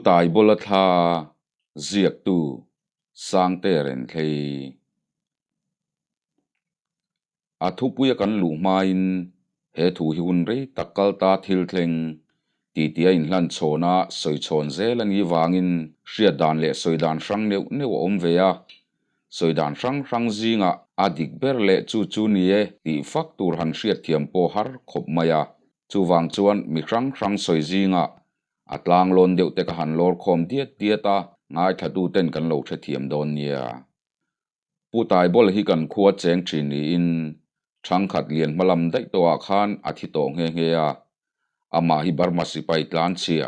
Taibawla thla ziaktu Sangte Renthlei. A thupuia kan luh hmain he thu hi hun rei tak kal ta thil thleng titi a inhlan chhawn a, sawi chhawn zel a nih vangin hriat dan leh sawi dan hrang neuh neuh a awm ve a. Sawi dan hrang hrang zingah a dik ber leh chu chu ni e tih fak tur han hriat thiam pawh har khawp mai a. Chuvang chuan mi hrang hrang sawi zingah a tlang lawn deuh te ka han lawr khawm diat diat a, ngaithlatu ten kan lo hrethiam dawn nia. Pu Taibawl hi kan khua cheng thin niin thangkhat lian hma lam daih tawhah khan a thi tawh nghe nghe a. Amah hi Burma sipai tlanchhia,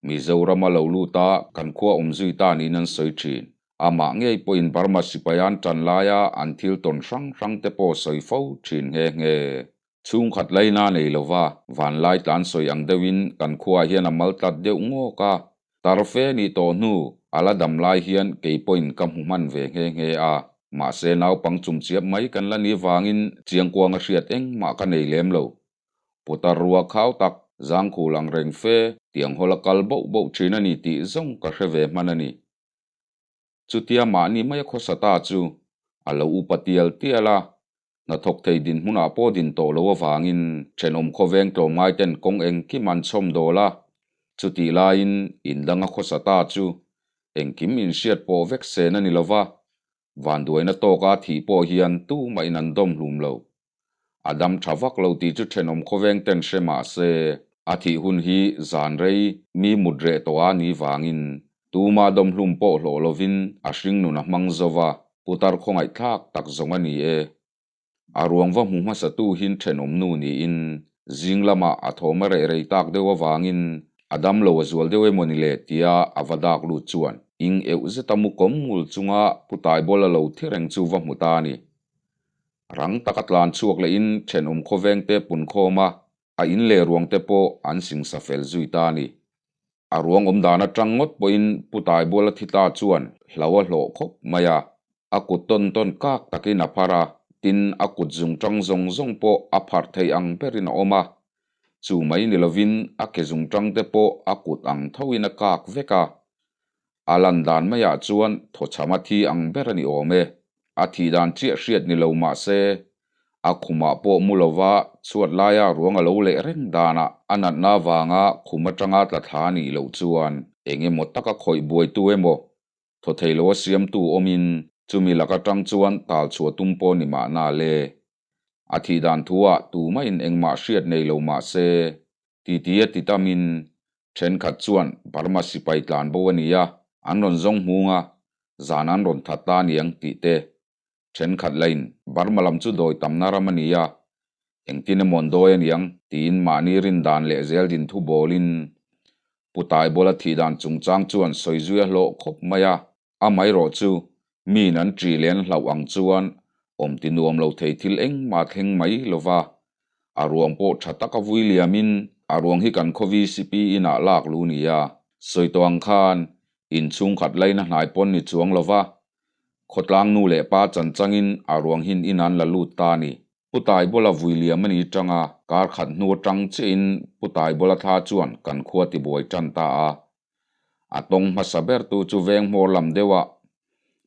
Mizorama lo lut a kan khua awm zui ta niin an sawi thin. Amah ngei pawhin Burma sipai an tan laia an thil tawn hrang hrang te pawh sawi fo thin nghe nghe. Chhungkhat laina nei lova vanlai tlan sawi ang deuhin kan khuaah hian a mal tlat deuh ngawk a, tarfe nih tawh hnu a la dam lai hian kei pawhin ka hmu hman ve nghe nghe a, mahse naupang chumchiap mai kan la nih vangin chiangkuanga hriat engmah ka nei lem lo. Putar rua khau tak, zangkhul ang reng fe, tiang hawla kal boh boh thin a ni tih zawng ka hre ve hman a ni. Chutia mahni mai a khawsa ta chu a lo upa tial tial a, hnathawk thei dinhmunah pawh din tawh lo avangin thenawm khawveng tlawmngai ten kawng engkim an chhawm dawl a, chutih laiin indang a khawsa ta chu engkim inhriat pawh vek sen a ni lova, vanduaina tawka thih pawh hian tumah in an dawm hlum lo. A dam tha vak lo tih chu thenawm khawveng ten hre mah se, a thih hun hi zan rei mi mut reh tawh a nih vangin tuma dawmhlum pawh hlawh lovin a hringnun a hmang zo va, putar khawngaihthlak tak zawng a ni e. A ruang va hmu hmasatu hin thenawm nu niin zing lamah a thawm a reh rei tak deuh avangin a dam lo a zual deuh emaw ni le tia a va dak lut chuan ing euh zeta mu kawm ngul chunga pu Taibawl a lo thi reng chu va hmu ta a ni. Rang taka tlan chhuak lehin thenawm khawveng te pun khawm a, a in leh ruang te pawh an singsa fel zui ta a ni. A ruang awm dan atang ngawt pawhin Pu Taibuala thi ta chuan hlo a hlawh khawp mai a, a kut tawn tawn kak takin a phar a, tin a kut zung tang zawng zawng pawh a pharh thei ang berin a awm a. Chu mai ni lovin a ke zung tang te pawh a kut ang thoin a kak vek a, A lan dan maiah chuan thawchham a thi ang ber a ni awm e. A thih dan chiah hriat ni lo mah se, a khumah pawh mu lova chhuat laia ruang a lo leh reng danah a natna avanga khum atanga tla thla a nih loh chuan eng emaw taka khawih buaitu emaw, thaw thei loa siamtu awmin chumi lak atang chuan tal chhuah tum pawh ni mahna le. A thih dan thuah tumahin engmah hriat nei lo mah se, titi a ti tamin thenkhat chuan Burma sipai tlan bo a ni a, an rawn zawng hmung a, zan an rawn that ta a niang tih te. Thenkhat lain Burma lam chu dawi tamna ram a ni a, engtin emaw an dawi a niang tiin mahni rin dan leh zel din thu bawlin Pu Taibawla thih dan chungchang chuan sawi zui a hlawh khawp mai a. Amaherawh chu, miin an ṭih leh an hlauh ang chuan awm ti nuam lo thei thil engmah thleng mai lo va. A ruang pawh ṭha taka vui liamin a ruang hi kan khaw VCP inah lak lu nia. Sawi tawh ang khan inchhungkhat laina hnai pawn ni chuang lo va. Khawtlang nu leh pa chan changin a ruang hin in an la lut ta a ni. Pu Taibawla vui liam a ni ṭang a, kar khat hnu aṭang chiahin Pu Taibawla thla chuan kan khua tibuai ṭan ta a. A tawng hmasa bertu chu veng hmawr lam deuhah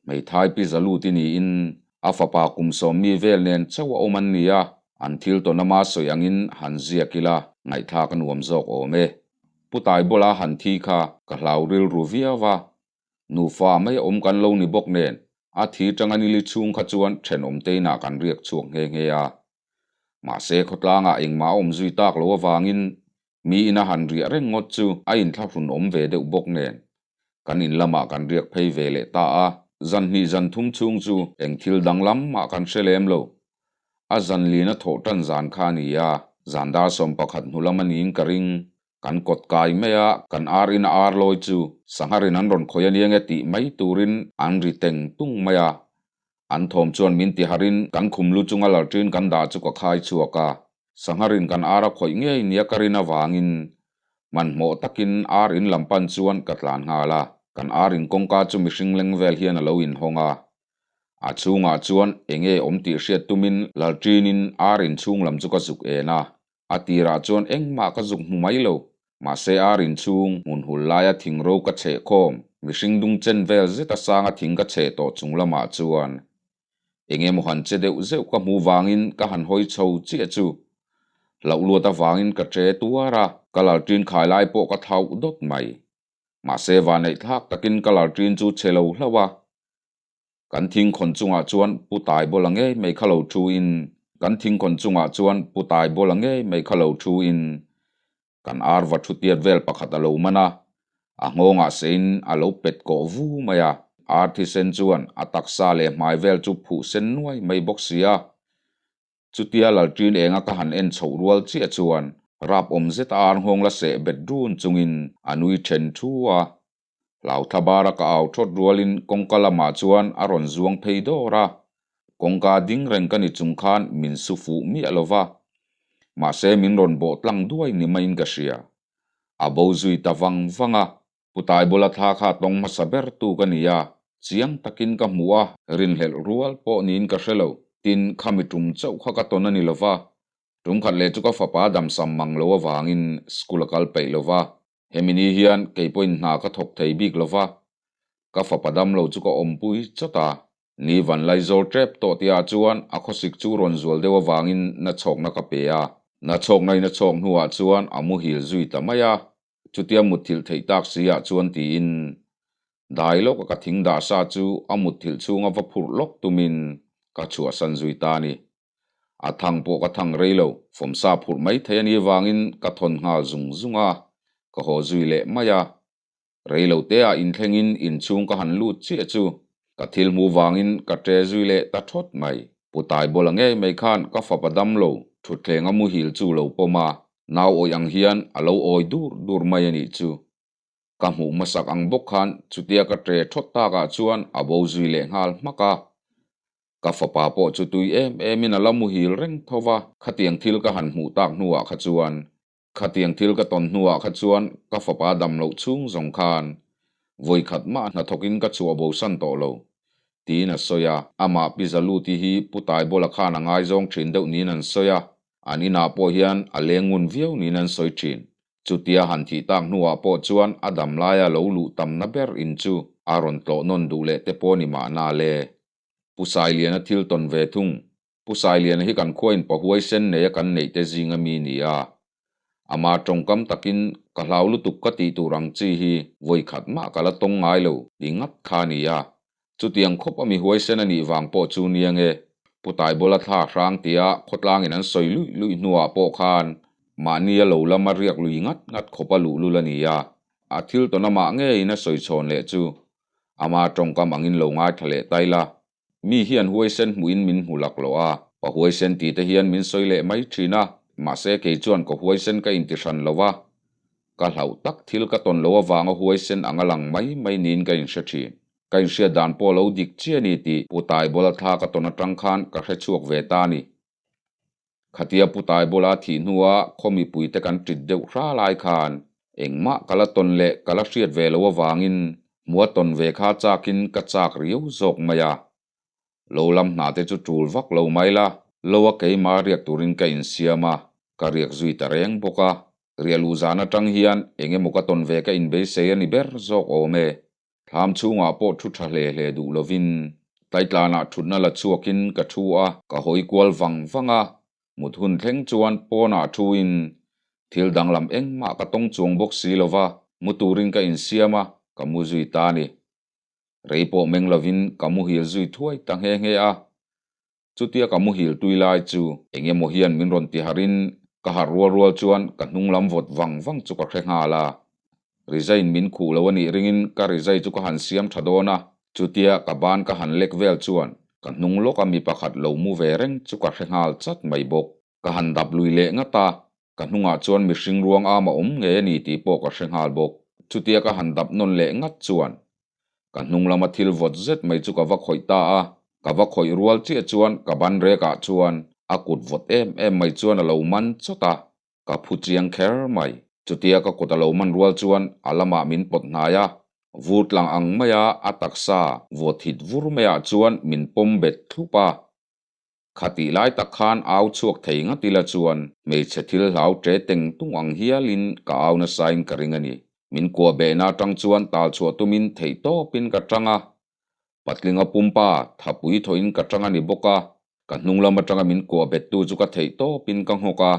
hmeithai pi Zaluti niin a fapa kum sawmmi vel nen chauh a awm an ni a, an thil tawn ama sawi angin han ziak ila ngaihthlak a nuam zawk awm e. Pu Taibawla han thi kha ka hlau rilru viau a, nufa mai a awm kan lo ni bawk nen a thi tanga nili chhung kha chuan thenawm te inah kan riak chhuak nghe nghe a. Mahse khawtlangah engmah a awm zui tak lo avangin Mi ina han riah reng ngawt chu a inthlahrun awm ve deuh bawk nen kan in lamah kan riak phei ve leh ta a, zan hnih zan thum chhung chu eng thil danglam mah kan hre lem lo. A zan lin a thawh tan zan kha a ni a, zan dar 11 hnu lam a niin ka ring. Kan kawt kai mai a, kan ar in a ar lawi chu sangharin an rawn khawih a nia nge tih mai turin an ri teng tung mai a. An thawm chuan min ti harin kan khum lu chunga lalṭin kan dah chu ka khai chhuak a. Sangharin kan ar a khawih ngei nia ka rin avangin hmanhmawh takin ar in lam pan chuan ka tlan nghal a, kan ar in kawngka chu mihring leng vel hian a lo inhawng a. A chhungah chuan enge awm tih hriat tumin Lalṭinin ar in chhung lam chu ka zuk en a, a tirah chuan engmah ka zuk hmu mai lo. Mahse ar inchhung hmun hul laia thing ro ka chheh khawm, mihring dung chen vel zeta sanga thing ka chheh tawh chung lamah chuan eng emaw han che deuh zeuh ka hmuh vangin ka han hawi chho chiah chu hlauh luat avangin ka ṭe tuar a, ka lalṭin khai lai pawh ka thlauh dawt mai. Mahse vanneih thlak takin ka lalṭin chu che lo hlauh a. Kan thingkhawn chungah chuan Pu Taibawla ngei mai kha lo thu in Kan thingkhawn chungah chuan Pu Taibawla ngei mai kha lo thu in kan ar va thu tiat vel pakhat a lo man a, a nghawngah sein a lo pet kawh vu mai a, ar thisen chuan a taksa leh hmai vel chu phuh sen nuai mai bawk si a. Chutia Lalṭin enga ka han en chhoh rual chiah chuan rap awm zeta ar nghawng la seh bet run chungin a nui then thu a. Hlauthla bara ka au thawt rualin kawngka lamah chuan a rawn zuang phei dawr a, kawngka ding reng ka ni chung khan min su fuh miah lo va, mahse min rawn bawh tlang duai ni maiin ka hria. A bo zui ta vang vang a, Pu Taibawla thla kha tawng hmasa ber tu ka ni a, chiang takin ka hmu a, rinhlelh rual pawh niin ka hre lo, tin khami tum chauh kha ka tawn a ni lo va, tum khat leh chu ka fapa damsam mang lo avangin school a kal peih lo va, Hemi ni hian kei pawhin hna ka thawk thei bik lo va, ka fapa damlo chu ka awmpui chawt a. Ni van Laizawl tep tawh tihah chuan a khawsik chu rawn zual deuh avangin na chhawkna ka pe a. Na chhawkna in a chhawk hnuah chuan a muhil zui ta mai a, chutia mutthilh theih tak si ah chuan tiin dai lawka ka thing dah sa chu a mutthilh chhunga va phurh lawk tumin ka chhuahsan zui ta a ni. A thang pawh ka thang rei lo, fawmsa phurh mai thei a nih vangin ka thawn nghal zung zung a, ka haw zui leh mai a. Rei lo te ah inthlengin inchhung ka han lut chiah chu ka thil hmuh vangin ka ṭe zui leh ta thawt mai. Pu Taibawla ngei mai khan ka fapa dam lo, thutthleng a muhil chu lo pawm a, nau awih ang hian a lo awi dur dur mai a nih chu. Ka hmuh hmasak ang bawk khan chutia ka ṭe thawt takah chuan a bo zui leh nghal hmak a. Ka fapa pawh chu tui em emin a la muhil reng tho va, khatiang thil ka han hmuh tak hnuah kha chuan, khatiang thil ka tawn hnuah kha chuan ka fapa dam loh chhung zawng khan vawi khat mah hnathawkin ka chhuah bosan tawh lo, tiin a sawi a. Amah Pi Zaluti hi Pu Taibawla khan a ngaizawng thin deuh niin an sawi a, an inah pawh hian a leng ngun viau niin an sawi thin. Chutia han thih tak hnuah pawh chuan a dam laia lo luh tamna ber in chu a rawn tlawh nawn duh leh te pawh ni mahna le. Pu Sailiana thil tawn ve thung. Pu Sailiana hi kan khuain pahuaisen neia kan neih te zinga mi ni a. Ama tawngkam takin ka hlau lutuk ka tih tur ang chi hi vawi khat mah ka la tawng ngai lo ti ngat kha a ni a. Chutiang khawp a mi huaisen a nih vang pawh chu nia nge. Pu Taibawla thla hrang tia khawtlangin an sawi luih luih hnuah pawh khan mahnia lo lama riak lui ngat ngat khawp a luhlul a ni a. A thil tawn amah ngeiin a sawi chhawn leh chu Ama tawngkam angin lo ngaithla leh tai la. Mi hian huaisen hmuhin min hmu lak loh a, pa huaisen tih te hian min sawi leh mai thin a, mahse kei chuan ka huaisen ka inti hran lo a, ka hlauh tak thil ka tawn lo avanga huaisen anga lang mai mai niin ka inhre thin. Ka inhriat dan pawh lo dik chiah a ni tih Pu Taibawla thla ka tawn atang khan ka hre chhuak ve ta a ni. Khatia Pu Taibawla thih hnua khaw mipuite kan ṭit deuh hra lai khan engmah ka la tawn leh ka la hriat ve loh avangin hmua tawn ve kha chakin ka chak riau zawk mai a. Lo lam hna te chu ṭul vak lo mai la, lo a keima riak turin ka insiam a, ka riak zui ta reng bawk a. Riah luh zan aṭang hian eng emaw ka tawn ve ka inbeisei a ni ber zawk awm e. Thlam chhungah pawh thu tha hle hle duh lovin Taitlanah thutna la chhuakin ka thu a, ka hawi kual vang vang a, mut hun thleng chuan pawnah thuin thil danglam engmah ka tawng chuang bawk si lova, mu turin ka insiam a, ka mu zui ta a ni. Rei pawh meng lovin ka muhil zui thuai ta nghe nghe a. Chutia ka muhil tui lai chu eng emaw hian min rawn ti harhin ka harh rual rual chuan ka hnung lam vawt vang vang chu ka hre nghal a. Rizaiin min khuh lo a nih ringin ka rizai chu ka han siam tha dawn a, chutia ka ban ka han lek vel chuan ka hnung lawka mi pakhat lo mu ve reng chu ka hre nghal chat mai bawk. Ka han dap lui leh ngat a, ka hnungah chuan mihring ruang am a awm ngei a ni tih pawh ka hre nghal bawk. Chutia ka han dap nawn leh ngat chuan ka hnung lama thil vawt zet mai chu ka va khawih ta a, ka va khawih rual chiah chuan ka ban rekah chuan a kut vawt em em mai chuan a lo man chawt a, ka phu chiang kher mai. Chutia ka kut a lo man rual chuan a lamah min pawt hnai a, vur tlang ang maia a taksa vawt hit vur maiah chuan min pawm bet thlup a. Khatih lai tak khan au chhuak thei ngat ila chuan hmeichhe thil hlau ṭe teng tung ang hialin ka au nasain ka ring a ni. Min kuah behna aṭang chuan tal chhuah tumin theih tawpin ka ṭang a. Patlinga pumpa thapui thawhin ka ṭang a ni bawk a, ka hnung lam aṭanga min kuah bettu chu ka theih tawpin ka nghawk a.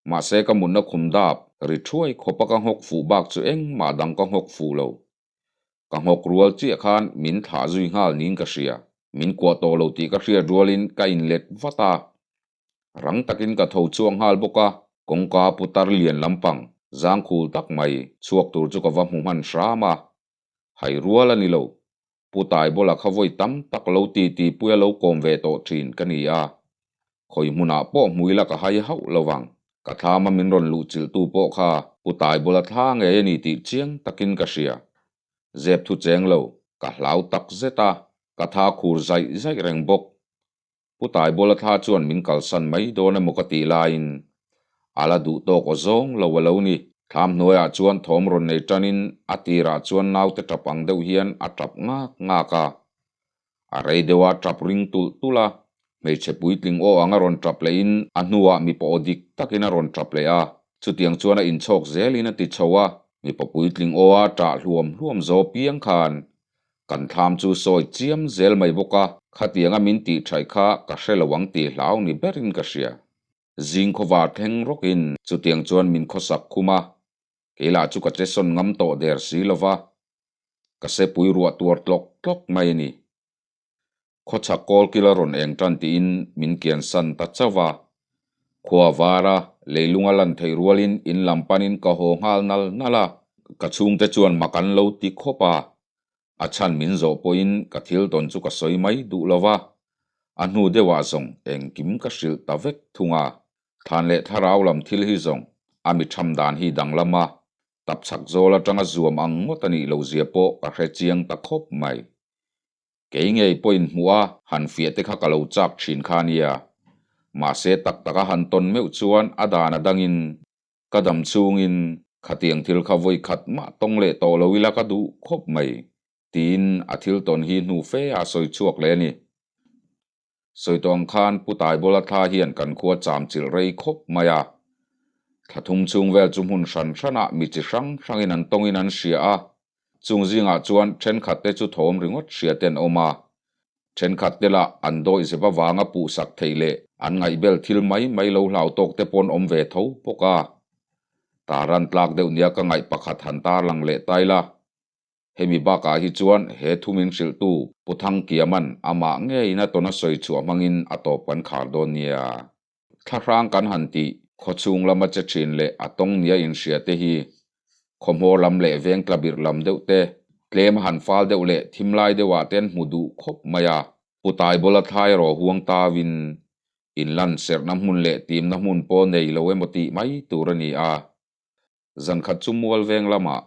Mahse ka mutna khum dap ri ṭhuai khawpa ka nghawk fuh bak chu engmah dang ka nghawk fuh lo. Ka nghawk rual chiah khan min thlah zui nghal niin ka hria. Min kuah tawh lo tih ka hriat rualin ka inlet vat a. Rang takin ka tho chhuak nghal bawk a, kawngka putar lian lampang zangkhul tak mai chhuak tur chu ka va hmu hman hram a. Hai rual a ni lo. Pu Taibola kha vawi tam tak lo ti ti puia lo kawm ve tawh thin ka ni a. Khawi hmunah pawh hmui la ka hai hauh lo vang. Ka thlama min rawn luh chilhtu pawh kha Pu Taibola thla ngei a ni tih chiang takin ka hria. Zep thu cheng lo, ka hlau tak zet a, ka tha khur zaih zaih reng bawk. Pu Taibola thla chuan min kalsan mai dawn emaw ka tih laiin a la duh tawk aw zawng lo a lo ni. Thlam hnuaiah chuan thawm rawn nei tanin a tirah chuan naute tap ang deuh hian a tap ngak ngak a. A rei deuh a tap ring tulh tulh a, hmeichhe puitling aw ang a rawn tap lehin a hnuah mipa aw dik takin a rawn tap leh a. Chutiang chuan a inchhawk zelin a ti chho a, mipa puitling aw a tah hluam hluam zaw piang khan Kan thlam chu sawi chiam zel mai bawk a, khatianga min tih thaih kha ka hre lo ang tih hlau ni berin ka hria. Zing khawvar thleng rawkin chutiang chuan min khawsak khum a, kei lah chu ka che sawn ngam tawh der si lo va, ka sepui ruah tuar tlawk tlawk mai a ni. Khawchhak kawlkil a rawn eng tan tiin min kian san ta chauh a, khua vara leilung a lan theih rualin in lam panin ka haw nghal nal nal a, ka chhungte chuan mak an lo ti khawp a, a chhan min zawh pawhin ka thil tawn chu ka sawi mai duh lo va, a hnu deuhah zawng engkim ka hrilh ta vek thung a, thlan leh thlarau lam thil hi zawng a mi tham dan hi danglam a, tapchhak zawl atanga zuam ang ngawt a nih lohzia pawh ka hre chiang ta khawp mai. Kei ngei pawhin hmuh a han fiah te kha ka lo chak thin kha nia. Mahse tak taka han tawn meuh chuan a dan a dangin ka dam chhungin khatiang thil kha vawi khat mah tawng leh tawh lo ila ka duh khawp mai tiin a thil tawn hi hnu fe a sawi chhuak leh a ni. Sawi tawh ang khan Pu Taibola thla hian kan khua cham chilh rei khawp mai a. Thla thum chhung vel chu hmun hran hranah mi chi hrang hrangin an tawngin an hria a. Chung zingah chuan thenkhat te chu thawm ringawt hria te an awm a. Thenkhat te lah an dawih zep avanga puhsak theih leh an ngaihbel thil mai mai lo hlau tawk te paw'n awm ve tho bawk a. Taran tlak deuh nia ka ngaih pakhat han tarlang leh ta ila. Hemi bakah hi chuan he thu min hrilhtu Pu Thangkiama'n amah ngeiin a tawn a sawi chhuah hmangin a tawp kan khar dawn nia. Thlahrang kan han tih khawchhung lama che thin leh a tawng nia inhria te hi khawhmawr lam leh veng tlabirh lam deuh te, tlem a han fal deuh leh thim lai deuhah te an hmu duh khawp mai a. Pu Taibola thlai rawh huang tauin inlan serhna hmun leh timna hmun pawh nei lo emaw tih mai tur a ni a. Zankhat chu mual veng lamah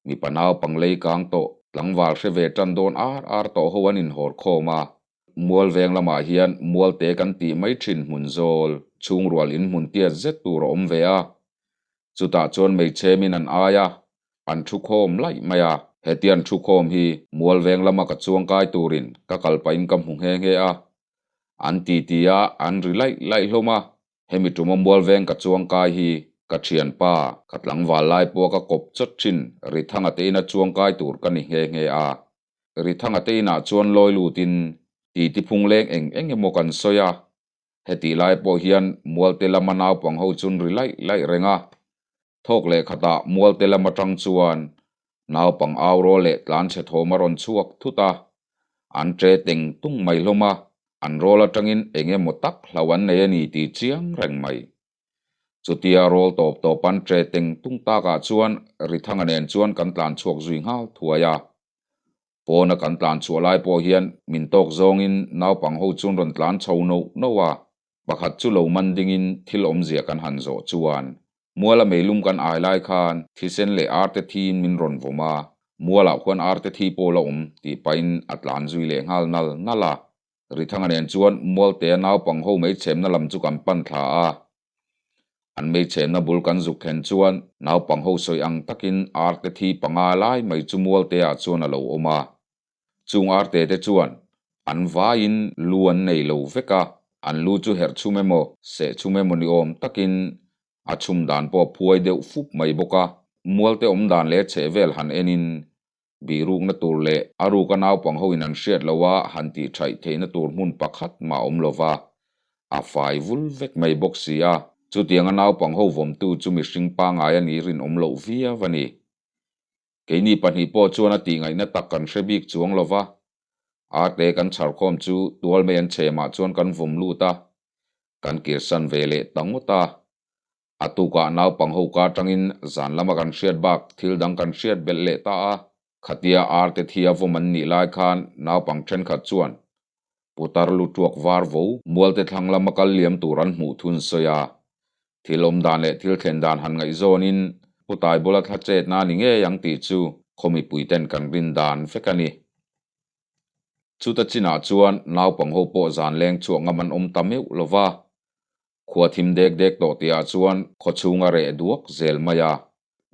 mipa naupang lei kang tawh tlangval hre ve tan dawn ar ar tawh ho an inhawr khawm a. Mual veng lamah hian mualte kan tih mai thin hmun zawl chhungrual in hmun tiat zet tur a awm ve a. Chutah chuan meichhemin an ai a, an thu khawm laih mai a. Hetiang thu khawm hi mual veng lama ka chuangkai turin ka kal pahin ka hmu nghe nghe a. An titi a, an ri laih laih hlawm a. Hemi tuma mual veng ka chuangkai hi ka thianpa, ka tlangval lai pawh ka kawp chawt thin, Rithanga te ina chuangkai tur ka ni nghe nghe a. Rithanga te inah chuan lawi lutin titi phung leng eng eng emaw kan sawi a. Hetih lai pawh hian mualte lama naupang ho chun ri laih laih reng a. Thawk leh khatah mualte lam atang chuan naupang au rawl leh tlanchhe thawm a rawn chhuak thut a, an ṭe teng tung mai hlawm a, an rawl atangin eng emaw tak hlauh an nei a ni tih chiang reng mai. Chutia rawl tawp tawp an ṭe teng tung takah chuan Rithanga nen chuan kan tlan chhuak zui nghal thuai a. Pawna kan tlan chhuah lai pawh hian min tawk zawngin naupang ho chuan rawn tlan chho noh noh a, Pakhat chu lo man dingin thil awmzia kan han zawh chuan muala meilum kan ai lai khan thisen leh arte thiin min rawn vawm a, mualah khuan arte thi pawh la awm tih pahin a tlan zui leh nghal nal nal a. Rithanga nen chuan mualtea naupang ho meichhemna lam chu kan pan thla a, an meichhemna bul kan zuk thlen chuan naupang ho sawi ang takin arte thi panga lai mai chu mualteah chuan a lo awm a. Chung arte te chuan an vaiin lu an nei lo vek a, An lu chu herh chhum emaw, seh chhum emaw ni awm takin a chhum dan pawh a phuai deuh fup mai bawk a. Mualte awm dan leh chhehvel han enin bihrukna tur leh a ruka naupang hoin an hriat loh a han tih thaih theihna tur hmun pakhat mah a awm lo va, a fai vul vek mai bawk si a. Chutianga naupang ho vawmtu chu mihring pangngai a nih rinawm loh viau a ni. Keini pahnih pawh chuan a tihngaihna tak kan hre bik chuang lo va, arte kan chhar khawm chu tual mai an chhemah chuan kan vawm lut a, kan kirsan ve leh ta ngawt a. A tukah naupang ho ka atangin zan lama kan hriat bak thil dang kan hriat belh leh ta a, khatia arte thi a vawm an nih lai khan naupang thenkhat chuan putar lu tuak var vo mualte thlang lama kal liam tur an hmuh thun sawi a. Thil awm dan leh thil thlen dan han ngaihzawnin Putai bula thla chetna ni ngei ang tih chu khaw mipuiten kan rin dan vek a ni. Chuta chinah chuan naupang ho pawh zan leng chhuak ngam an awm ta meuh lo va. Khua thim dek dek tawh tihah chuan khaw chhung a reh duak zel mai a.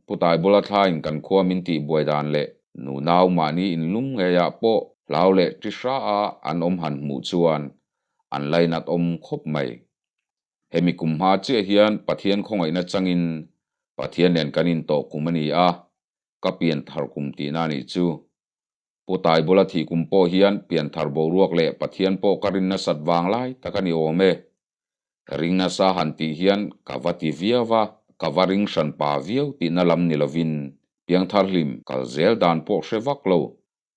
Putai bula thlain kan khua min tih buai dan leh nunau mahni inlum ngeiah pawh hlau leh ṭi hra a an awm han hmuh chuan an lainat awm khawp mai. Hemi kum hma chiah hian Pathian khawngaihna changin Pathian nen kan intawh kum a ni a, ka pianthar kum tihna a nih chu. Pu Taibula thih kum pawh hian pianthar boruak leh Pathian pawh ka rin nasat vang lai tak a ni awm e. Ring nasa han tih hian ka va ti viau va, ka va ring hran pa viau tihna lam ni lovin piangthar hlim kal zel dan pawh hre vak lo.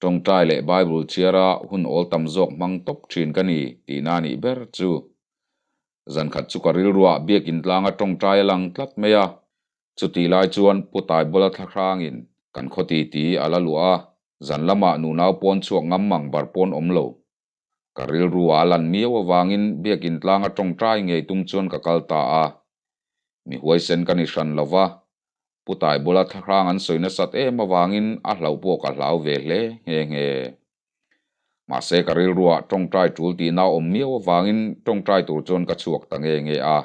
Tawngtai leh Bible chhiara hun awl tam zawk hmang tawp thin ka ni tihna a nih ber chu. Zankhat chu ka rilruah biakin tlanga tawngtai a lang tlat mai a, Chutih lai chuan Pu Taibawla thlahrangin kan khaw titi a la luah a, zan lamah nunau pawn chhuak ngam mang bar pawn awm lo. Ka rilru a lan miau avangin biakin tlanga tawngtai ngei tum chuan ka kal ta a. Mi huaisen ka ni hran lo va, Pu Taibawla thlahrang an sawi nasat em avangin a hlauh pawh ka hlau ve hle nghe nghe. Mahse ka rilruah tawngtai tul tihna a awm miau avangin tawngtai tur chuan ka chhuak ta nge nge a.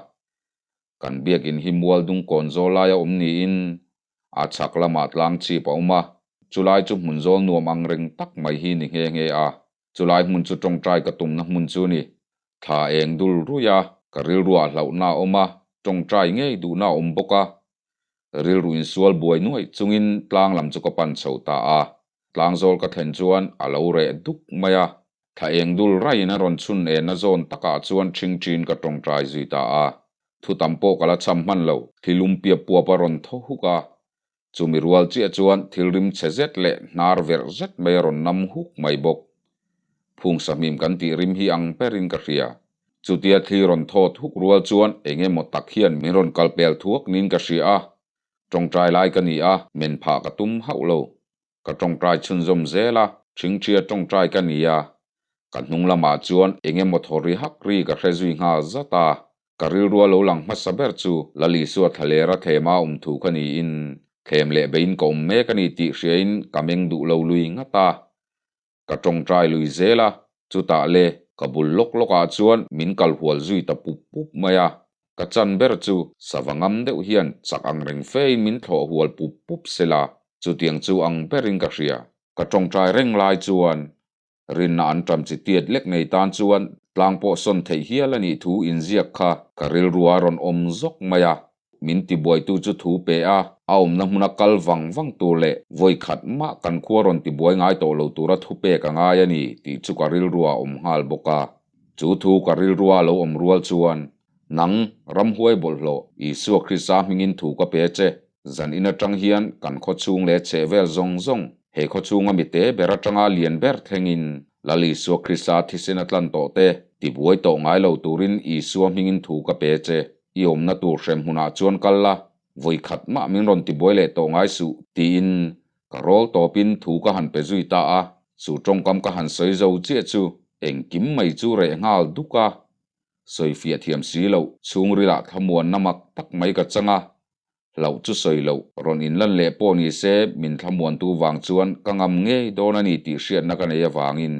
Kan biakin hi mual dung kawn zawl laia awm niin a chhak lamah tlang chhip a awm a, chulai chu hmun zawl nuam ang reng tak mai hi ni nghe nghe a, chulai hmun chu tawngtai ka tumna hmun chu ni. Thla eng dul ruih a, ka rilruah hlauhna a awm a, tawngtai ngei duhna a awm bawk a. Rilru insual buai nuaih chungin tlang lam chu ka pan chho ta a, tlang zawl ka thlen chuan a lo reh duk mai a, Thla eng dul raiin a rawn chhun enna zawn takah chuan ṭhingṭhin ka tawngtai zui ta a. Thu tam pawh ka la cham hman lo, thil um piap puap a rawn thaw huk a. Chumi rual chiah chuan thil rim chhe zet leh hnar verh zet mai a rawn nam huk mai bawk. Phung sahmim kan tih rim hi ang berin ka hria. Chutia thli rawn thawt huk rual chuan eng emaw tak hian min rawn kal pel thuak niin ka hria a. Tawngtai lai ka ni a, men phah ka tum hauh lo. Ka tawngtai chhunzawm zel a, ṭhingṭhia tawngtai ka ni a, ka hnung lamah chuan eng emaw thaw ri hak ri ka hre zui nghal zat a, ka rilrua lo lang hmasa ber chu Lalisua thlalera thlema awm thu ka niin thlem leh beiin ka awm mek a ni tih hriain ka meng duh lo lui ngat a. Ka tawngtai lui zel a, chutah le ka bul lawk lawkah chuan min kal hual zui ta pup pup mai a, ka chan ber chu sava ngam deuh hian chak ang reng fein min thlawh hual pup pup sela, chutiang chu ang berin ka hria. Ka tawngtai reng lai chuan rinna an ṭam chi tiat lek nei tan chuan tlang pawh sawn theih hial a nih thu inziak kha ka rilrua rawn awm zawk mai a. Min tibuaitu chu thu pe a, a awmna hmuna kal vang vang tur leh vawi khat mah kan khua rawn tibuai ngai tawh lo tura thu pek a ngai a ni tih chu ka rilrua a awm nghal bawk a. Chu thu ka rilrua a lo awm rual chuan, Nang, ramhuai bawlhhlawh, Isua Krista hmingin thu ka pe che, zan in atang hian kan khaw chhung leh chheh vel zawng zawng, he khaw chhunga mite ber atanga lian ber thlengin Lal Isua Krista thisen a tlan tawh te, tibuai tawh ngai lo turin Isua hmingin thu ka pe che. I awmna tur hrem hmunah chuan kal la, vawi khat mah min rawn tibuai leh tawh ngai suh, tiin ka rawl tawpin thu ka han pe zui ta a. Chu tawngkam ka han sawi zo chiah chu engkim mai chu reh nghal duk a. Sawi fiah thiam si loh, chhungrilah thlamuanna mak tak mai ka chang a. Hlauh chu sawi loh, rawn inlan leh pawh ni se min thlamuantu vang chuan ka ngam ngei dawn a ni tih hriatna ka nei avangin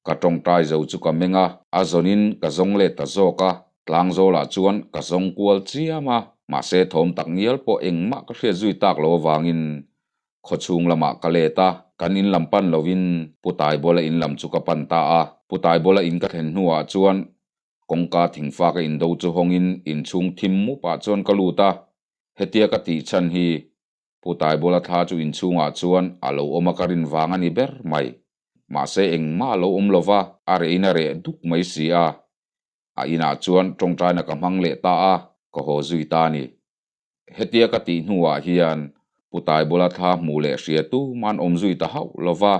Ka tawngtai zo chu ka meng a, a zawnin ka zawng let ta zawk a, tlangzawlah chuan ka zawng kual chiam a, mahse thawm tak ngial pawh engmah ka hriat zui tak lo avangin khawchhung lamah ka let a, kan in lam pan lovin Pu Taibawla in lam chu ka pan ta a, Pu Taibawla in ka thlen hnuah chuan. Kawngka thingfa ka indo chu hawngin inchhung thim mupah chuan ka lut a, hetia ka tih chhan hi Pu Taibuala thla chu inchhungah chuan a lo awm a ka rin vang a ni ber mai. Mahse engmah a lo awm lo va, a rehin a reh duk mai si a. A inah chuan tawngtaina ka hmang leh ta a, ka haw zui ta a ni. Hetia ka tih hnuah hian Pu Taibuala thla hmuh leh hria tuman awm zui ta hauh lo va.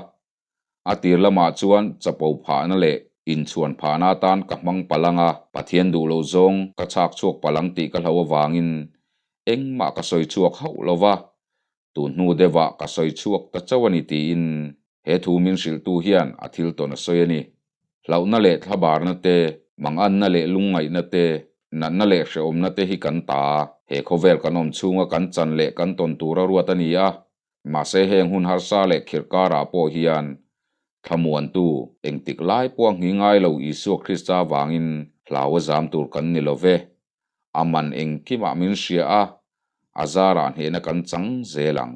A tir lamah chuan chapo phahna leh inchhuan phahna atan ka hmang palang a, Pathian duh loh zawng ka chhak chhuak palang tih ka hlo avangin engmah ka sawi chhuak hauh lo va, tun hnu deuhah ka sawi chhuak ta chauh a ni tiin he thu min hrilhtu hian a thil tawn a sawi a ni. Hlauhna leh thlabarna te, manganna leh lungngaihna te, natna leh hrehawmna te hi kan ta, he khawvel kan awm chhunga kan chan leh kan tawn tura ruat a ni a, Mahse heng hun harsa leh khirh karah pawh hian thlamuantu engtik lai pawh a nghi ngai lo Isua Krista avangin hlau a zam tur kan ni lo ve. A man engkimah min hria a, a zarah hnehna kan chang zel ang.